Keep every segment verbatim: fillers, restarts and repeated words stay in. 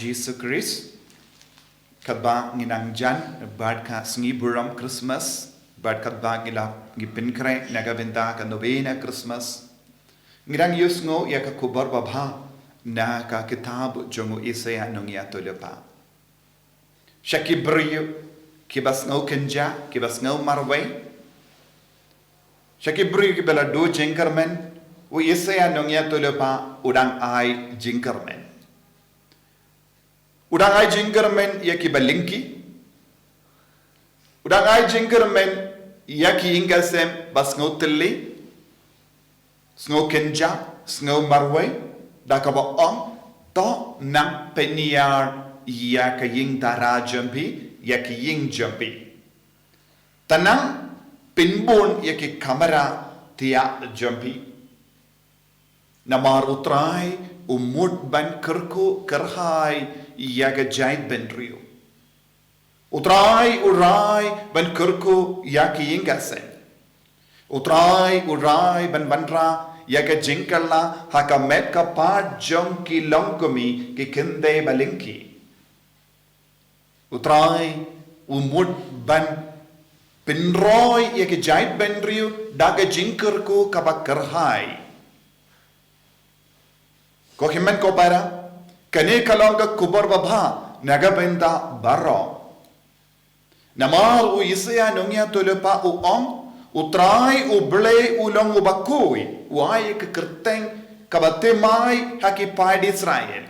Jisu Khrist, katba ngi nang jan bad ka sngi burom Christmas, bad katba ngi la ngi pynkhreh na ka bynta ka novena Christmas, ngi dang ïohsngew ïa ka khubor babha na ka kitab jong u Isaïah nongïathuhlypa. Sha ki briew kiba sngew kynja, kiba sngew marwei, sha ki briew kiba la duh jingkyrmen, u Isaïah nongïathuhlypa u dang ai jingkyrmen. U dang ai jingkyrmen ïa kiba lyngkhi. U dang ai jingkyrmen ïa ki ïing ki sem ba sngew tylli, sngew kynja, sngew marwei, da kaba ong, to nang pynïar ïa ka ïing dara jong phi, ïa ki ïing jong phi. To nang pynbun ïa ki kamra thiah jong phi. Namar u Trai u mut ban kyrkhu kyrhai ïa ka jaitbynriew. U Trai u rai ban kyrkhu ïa ki ïing ki sem. U Trai u rai ban wanrah ïa ka jingkylla ha ka met ka phad jong ki longkmie, ki khyndai ba lyngkhi. U Trai u mut ban pynroi ïa ka jaitbynriew da ka jingkyrkhu kaba kyrhai. Ko hynmen ko para, kane ka long ka khubor babha na ka bynta baroh. Namar u Isaïah nongïathuhlypa u ong, u Trai u Blei u long uba khuid, u ai ka kyrteng kaba thymmai ha ki paid Israel.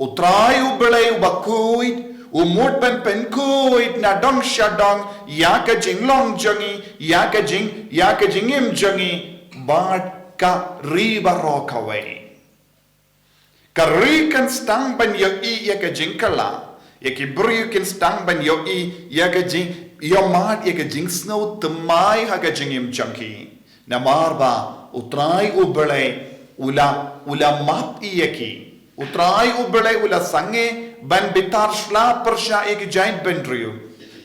U Trai u Blei uba khuid u mut ban pynkhuid nadong shadong ïa ka jinglong jong ngi, ïa ka jing, ïa ka jingim jong ngi, bad ka ri baroh kawei. Ka ri kan sdang ban ïohi ïa ka jingkylla, ïa ki briew kin sdang ban ïohi ïa ka jing, ïohmad ïa ka jingsngew thymmai ha ka jingim jong ki. Namar ba u Trai u Blei u la, u la map ïa ki. U Trai u Blei u la sangeh ban bitar sla pyrshah ïa ki jaitbynriew.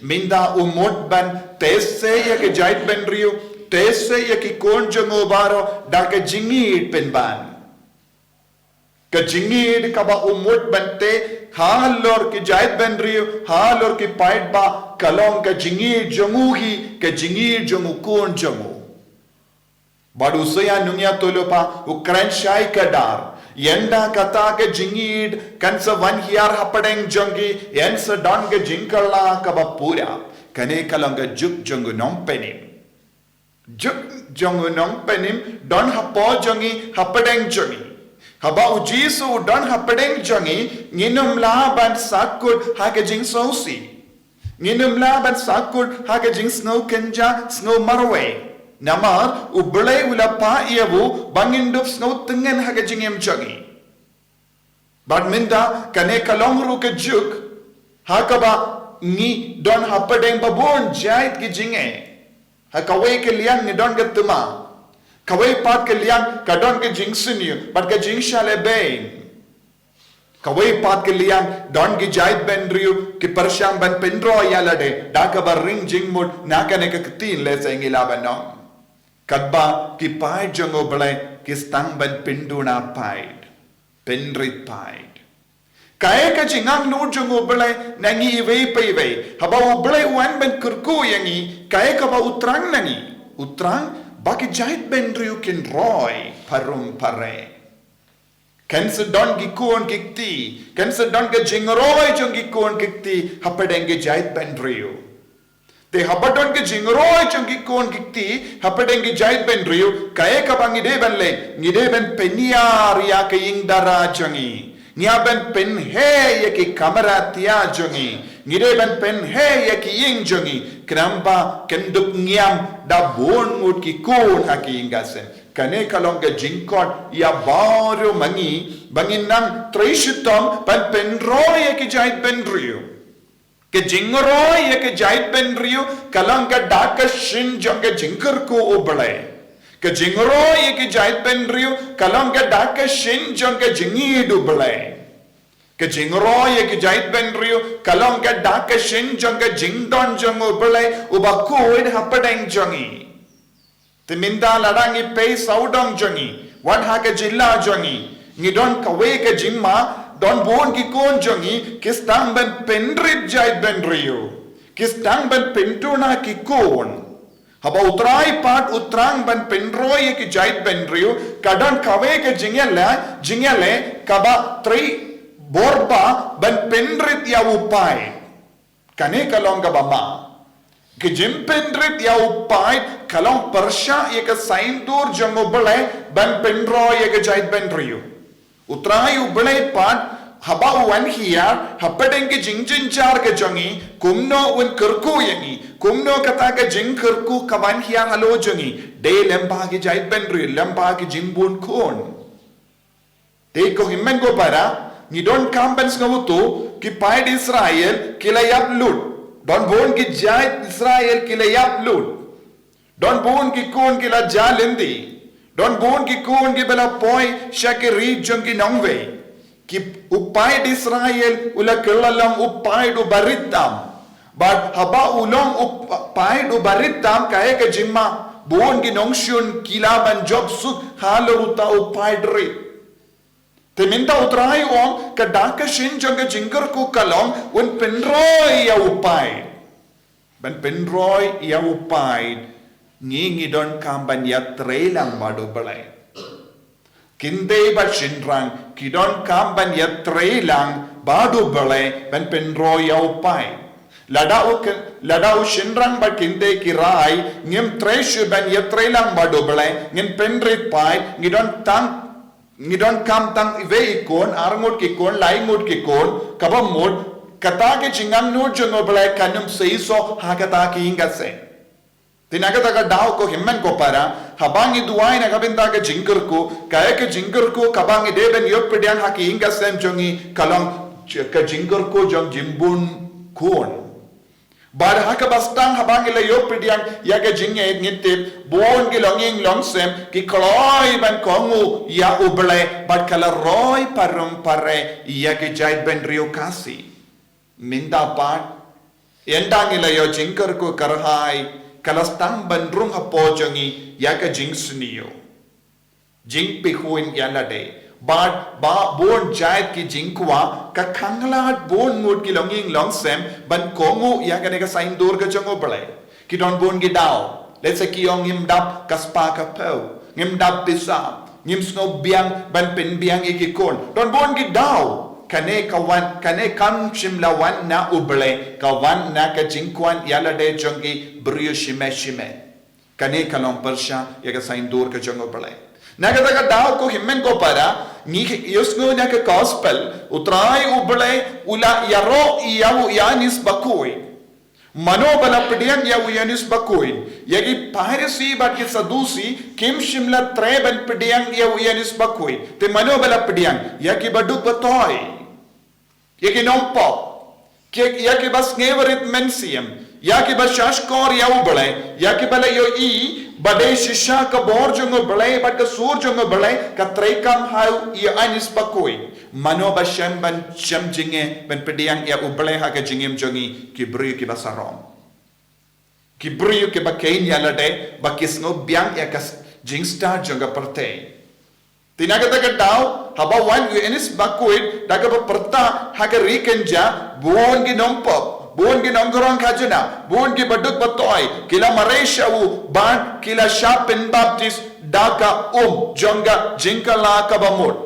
Mynta u mut ban teh seh ïa ki jaitbynriew, teh seh ïa ki khun jong u baroh da ka jingïeid pynban. Ka jingïeid kaba u mut ban teh halor ki jaitbynriew, halor ki paidbah, ka long ka jingïeid jong u hi, ka jingïeid jong u khun jong u. Bad u Isaïah nongïathuhlypa u kren shai kdar, ynda kata ka jingïeid kan sa wan hiar hapdeng jong ki, yn sa don ka jingkylla kaba pura. Kane ka long ka juk jong u nongpynim. Juk jong u nongpynim don hapoh jong ngi, hapdeng jong ngi. Haba u Jisu u don hapdeng jong ngi, ngin ym lah ban sahkut ha ka jingsngewsih. Ngin ym lah ban sahkut ha ka jingsngew kynja, sngew marwei. Namar u Blei u la phah ïa u ba ngin dup sngew tyngen ha ka jingim jong ngi. Bad mynta kane ka long ruh ka juk ha kaba ngi don hapdeng ba bun jait ki jingeh. Ha kawei ka liang ngi don ka thymmai, kawei pat ka liang ka don ka jingsniew bad ka jingshah lehbeiñ. Kawei pat ka liang don ki jaitbynriew ki pyrshang ban pynroi ïa lade da kaba ring jingmut na kane ka ktien, lehse ngi lah ban ong, katba ki paid jong u Blei ki sdang ban pynduna paid, pynrit paid. Kaei ka jingangnud jong u Blei na ngi iwei pa iwei? Haba u Blei u wan ban kyrkhu ïa ngi, kaei kaba u thrang na ngi? U thrang ba ki jaitbynriew kin roi pharum phare. Kan sa don ki khun ki kti, kan sa don ka jingroi jong ki khun ki kti hapdeng ki jaitbynriew. Te haba don ka jingroi jong ki khun ki kti hapdeng ki jaitbynriew, kaei kaba ngi dei ban leh? Ngi dei ban pynïar ïa ka ïing dara jong ngi. Ngi dei ban pynheh ïa ki kamra thiah jong ngi. Ngi dei ban pynheh ïa ki ïing jong ngi, khnang ba kin dup ngiam da bun ngut ki khun ha ki ïing ki sem. Kane ka long ka jingkhot ïa baroh ma ngi ba ngin nang trei shitom ban pynroi ïa ki jaitbynriew. Ka jingroi ïa ka jaitbynriew ka long ka dak ka shin jong ka jingkyrkhu u Blei. Ka jingroi ïa ka jaitbynriew ka long ka dak ka shin jong ka jingïeid u Blei. Ka jingroi ïa ka jaitbynriew ka long ka dak ka shin jong ka jingdon jong u Blei uba khuid hapdeng jong ngi. Te mynta lada ngi pei sawdong jong ngi, wat ha ka jylla jong ngi, Ngi don kawei ka jingma, don bun ki khun jong ngi, ki sdang ban pynrit jaitbynriew. Ki sdang ban pynduna ki khun. Haba U Trai pat u thrang ban pynroi ïa ki jaitbynriew, ka don kawei ka jingïaleh, jingïaleh, kaba trei bor bha ban pynrit ïa u paid. Kane ka long kaba ma. Ka jingpynrit ïa u paid, ka long pyrshah ïa ka saiñdur jong U Blei, ban pynroi ïa ka jaitbynriew. U Trai U Blei pat, haba u wan hiar, hapdeng ki jingjynjar ka jong ngi, kumno un kyrkhu ïa ngi, kumno kata ka jingkyrkhu ka wan hiar halor jong ngi, dei lyngba ki jaitbynriew, lyngba ki jingbun khun. Te ko hynmen ko para, ngi donkam ban sngewthuh, ki paid Israel, ki la ïap lut. Don bun ki jait Israel, ki la ïap lut. Don bun ki khun ki la jah lynti. Don bun ki khun kiba la poi sha ki ri jong ki nongwei. Ki u paid Israel u la kylla long u paid uba rit tam. Bad haba u long u pa-, paid uba rit tam kaei ka jingma. Bun ki nongshun ki lah ban jop suk halor uta u paid rit. Te mynta U Trai u ong ka dak ka shin jong ka jingkyrkhu ka long un pynroi ïa u paid. Ban pynroi ïa u paid ngi ngi donkam ban ïatrei lang bad U Blei. Kynthei bad shynrang ki donkam ban ïatrei lang bad U Blei ban pynroi ïa u paid. Lada u ke-, lada u shynrang bad kynthei ki rai ngim trei shuh ban ïatrei lang bad U Blei, ngin pynrit paid, ngi don tang Ngi donkam tang iwei i khun, ar ngut ki khun, lai ngut ki khun, kaba mut, kata ka jingangnud jong U Blei kan ym seisoh ha kata ka ïing ka sem. Te na kata ka daw ko hynmen ko para, haba ngi duwai na ka bynta ka jingkyrkhu, kaei ka jingkyrkhu kaba ngi dei ban ïoh pdiang ha ka ïing ka sem jong ngi ka long j-, ka jingkyrkhu jong jingbun khun. Bad ha kaba sdang haba ngi la ïoh pdiang ïa ka jingngeit ngi tip bun ki longïing longsem ki kloi ban kohnguh ïa U Blei bad ka la roi parum pare ïa ki jaitbynriew Khasi. Mynta pat ynda ngi la ïoh jingkyrkhu kyrhai ka la sdang ban rung hapoh jong ngi ïa ka jingsniew. Jingpyrkhat ïa lade. Bad ba bun jait ki jingkwah, ka khanglad bun ngut ki longïing longsem ban kohnguh ïa kane ka saiñdur ka jong U Blei. Ki don bun ki daw. Let's say ki ong ngim dap ka spah ka phew, ngim dap pisa, ngim sngewbiang ban pynbiang ïa ki khun. Don bun ki daw. Kane ka wan, kane kam shym la wan na U Blei, ka wan na ka jingkwah ïa lade jong ki briew shime shime. Kane ka long pyrshah ïa ka saiñdur ka jong U Blei. Na kata ka daw ko hynmen ko para, ngi ïohsngew na ka gospel, U Trai U Blei u la ïaroh ïa u Ïoannis Bakhuid. Mano ba la pdiang ïa u Ïoannis Bakhuid? Ïa ki Pharisi bad ki Sadusi kim shym la treh ban pdiang ïa u Ïoannis Bakhuid. Te mano ba la pdiang? Ïa ki baduk batoi. Ïa ki nongpop, ki, ïa kiba sngewrit mynsiem, ïa kiba shahshkor ïa U Blei, ïa kiba la ïohi ba dei shisha ka bor jong U Blei bad ka sur jong U Blei ka treikam ha u Ïoannis Bakhuid. Mano ba shem ban shem jingeh ban pdiang ïa U Blei ha ka jingim jong ngi? Ki briew kiba sarong. Ki briew kiba kheiñ ïa lade ba ki sngewbiang ïa ka s-, jingstad jong ka pyrthei. Te na kata ka daw, haba wan u Ïoannis Bakhuid da kaba pyrta ha ka ri kynja, bun ki nongpop, bun ki nongkhrong khajna, bun ki baduk batoi, ki la mareh sha u bad ki la shah pynbaptis da ka um jong ka jingkylla kaba mut.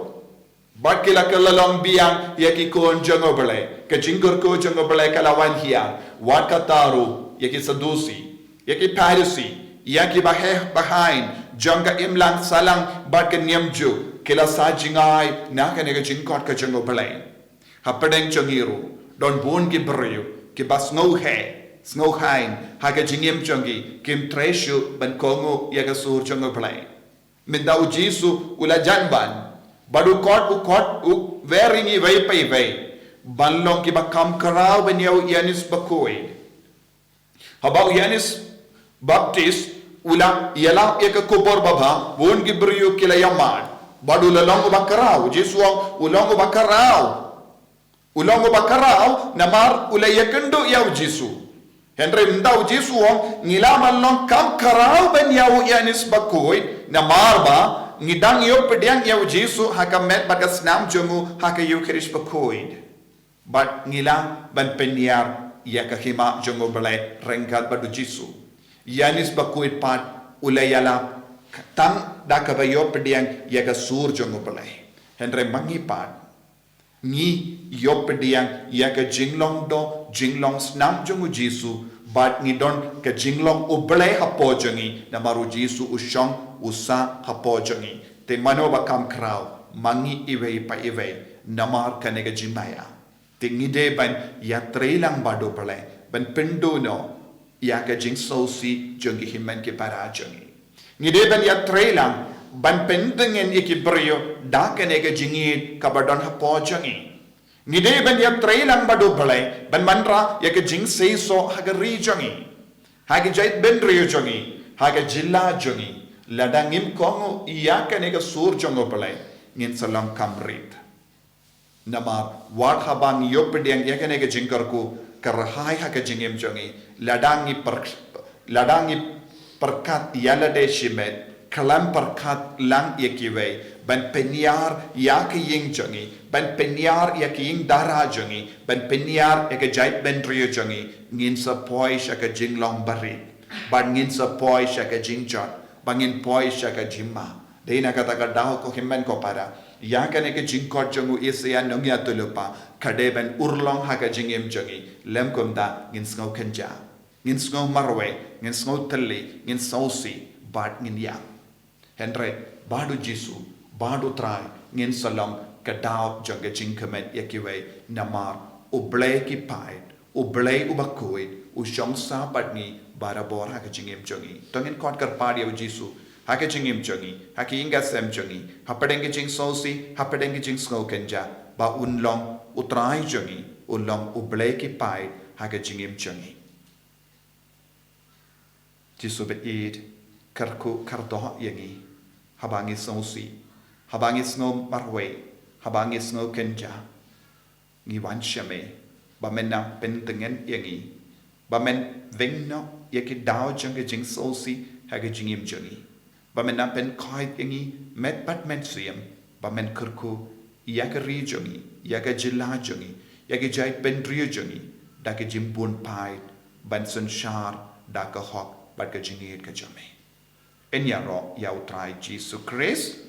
Bad ki la kylla long biang ïa ki khun jong U Blei, ka jingkyrkhu jong U Blei ka la wan hiar, wat kata ruh ïa ki Sadusi, ïa ki Pharisi, ïa kiba heh bahain jong ka imlang sahlang bad ka niam juh, ki la sah jngai na kane ka jingkhot ka jong U Blei. Hapdeng jong ngi ruh don bun ki briew kiba sngewheh, sngewhain ha ka jingim jong ki, kim treh shuh ban kohnguh ïa ka sur jong U Blei. Mynta u Jisu u la jan wan bad u khot, u khot u wer ïa ngi iwei pa iwei ban long kiba kham khraw ban ïa u Ïoannis Bakhuid. Haba u Ïoannis Baptis u la ïalap ïa ka khubor babha, bun ki briew ki la ïamad bad u la long uba khraw. U Jisu u ong u long uba khraw. U long uba khraw namar u la ïakynduh ïa u Jisu. Hynrei mynta u Jisu u ong ngi lah ban long kham khraw ban ïa u Ïoannis Bakhuid namar ba Ngi dang ïoh pdiang ïa u Jisu ha ka met bad ka snam jong u ha ka Ïukharist bakhuid. Bad ngi lah ban pynïar ïa ka hima jong u Blei ryngkat bad u Jisu. Ïanis bakhuid pat u la ïalap tang da kaba ïoh pdiang ïa ka sur jong u Blei. Hynrei ma ngi pat ngi ïoh pdiang ïa ka jinglong doh, jinglong snam jong u Jisu, bad ngi don ka jinglong u Blei hapoh jong ngi, namar u Jisu u shong u sah hapoh jong ngi. Te mano ba kham khraw, ma ngi iwei pa iwei, namar kane ka jingmaïa. Te ngi dei ban ïatrei lang bad u Blei, ban pynduh noh ïa ka jingsngewsih jong ki hynmen ki para jong ngi. Ngi dei ban ïatrei lang ban pyntngen ïa ki briew da kane ka jingïeit kaba don hapoh jong ngi. Ngi dei ban ïatrei lang bad u Blei ban wanrah ïa ka jingseisoh ha ka ri jong ngi, ha ka jaitbynriew jong ngi, ha ka jylla jong ngi. Lada ngim kohnguh ïa kane ka sur jong u Blei, ngin sa long kham rit. Namar wat haba ngi ïoh pdiang ïa kane ka jingkyrkhu, ka rhai ha ka jingim jong ngi, lada ngi pyrkhat, lada ngi pyrkhat ïa lade shimet, khlem pyrkhat lang ïa kiwei, ban pynïar ïa ka ïing jong ngi, ban pynïar ïa ka ïing dara jong ngi, ban pynïar ïa ka jaitbynriew jong ngi, ngin sa poi sha ka jinglong barit, bad ngin sa poi sha ka jingjot, bad ngin poi sha ka jingma. Dei na kata ka daw ko hynmen ko para, ïa kane ka jingkhot jong u Isaïah nongïathuhlypa, ka dei ban urlong ha ka jingim jong ngi, lymkumta ngin sngew kynja, ngin sngew marwei, ngin sngew thylli, ngin sngewsih, bad ngin ïap. Hynrei bad u Jisu, bad u Trai, ngin sa long ka daw jong ka jingkmen ïa kiwei, namar u Blei ki paid, u Blei uba khuid, u shong sah bad ngi barabor ha ka jingim jong ngi. To ngin khot kyrpad ïa u Jisu ha ka jingim jong ngi, ha ka ïing ka sem jong ngi, hapdeng ka jingsngewsih, hapdeng ka jingsngew kynja, ba un long u Trai jong ngi, un long u Blei ki paid ha ka jingim jong ngi. Jisu ba ïeit, kyrkhu kyrdoh ïa ngi, haba ngi sngewsih, haba ngi sngew marwei, haba ngi sngew kynja. Ngi wan sha me, ba men nang pyntngen ïa ngi, ba men weng noh ïa ki daw jong ka jingsngewsih ha ka jingim jong ngi, ba men nang pynkhuid ïa ngi met bad mynsiem, ba men kyrkhu ïa ka ri jong ngi, ïa ka jylla jong ngi, ïa ka jaitbynriew jong ngi, da ka jingbun paid, ban synshar da ka hok bad ka jingïeit ka jong me. Yn ïaroh ïa u Trai Jisu Khrist.